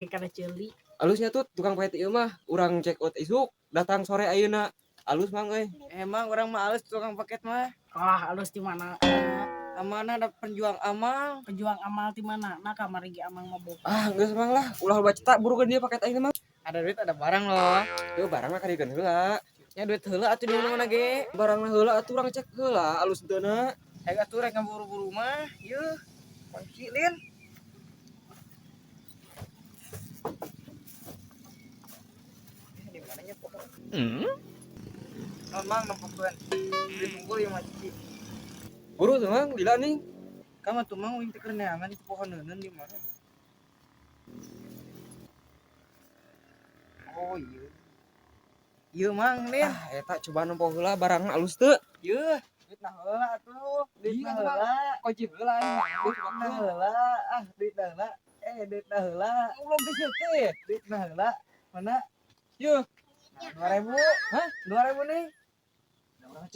Kana ceuli. Alusnya tuh tukang paket ieu mah, urang check out isuk, datang sore ayeuna. Alus, Mang, euy. Emang urang mah alus tukang paket mah. Ah, alus di mana? Amanah ada penjuang amal. Pejuang amal di mana? Nah, kamari ge amang mah boga. Ah, geus, Mang, lah. Ulah loba ceta, burukeun dia paket aing mah. Ada duit ada barang loh. Yo, barang mah kadiekeun heula. Ya duit heula atuh di mana ge. Barangna heula atuh, urang cek heula alus henteu na. Hayu atuh, rek ngaburu-buru mah. Yeuh. Kunci, Lin. Eh, di mananya pohon? Non, Mang, nempokeun. Duit unggul ieu mah, Cici. Buru tuh, Mang, lila nih. Kamu tuh, Mang, uing teh keur neangan itu pohon neuneun di mana? Oh iya. Iya, Mang, Lin. Ah, eta coba nempo heula barangna alus teu. Yeuh, duit nah heula atuh. Duit Iya, nah atuh, Mang. heula. Kunci heula aing. Duit nah heula. Ah, duit nah heula. Eh, duit nah heula. Goblok geus teh. Duit nah heula. Mana? Yeuh. 2000. Hah? 2000 nih. Urang cek.